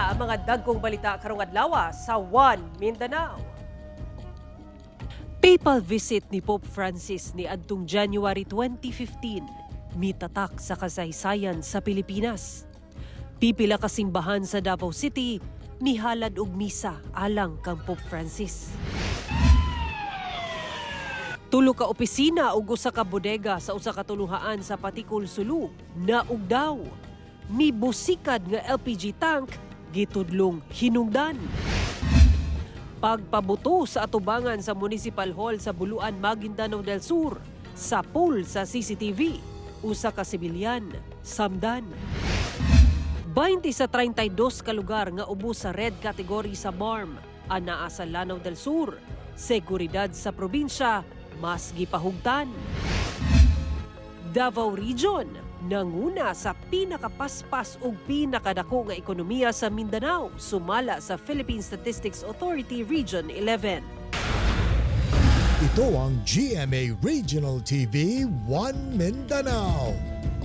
Kini ang mga dagkong balita karong adlaw sa One Mindanao. Papal visit ni Pope Francis ni adtong January 2015 mitatak sa kasaysayan sa Pilipinas. Pipila ka simbahan sa Davao City mihalad og misa alang kang Pope Francis. Tulo ka opisina ug usa ka bodega sa usa ka tuluhaan sa Patikul, Sulu naugdaw. Mibusikad nga LPG tank gitudlong hinungdan. Pagpabuto sa atubangan sa Municipal Hall sa Buluan, Maguindanao del Sur, sapul sa CCTV, usa ka sibilyan, samdan. 20 sa 32 ka lugar nga ubos sa red category sa BARMM, anaa sa Lanao del Sur. Seguridad sa probinsya mas gipahugtan. Davao Region nanguna sa pinakapaspas ug pinakadako nga ekonomiya sa Mindanao, sumala sa Philippine Statistics Authority Region 11. Ito ang GMA Regional TV 1 Mindanao.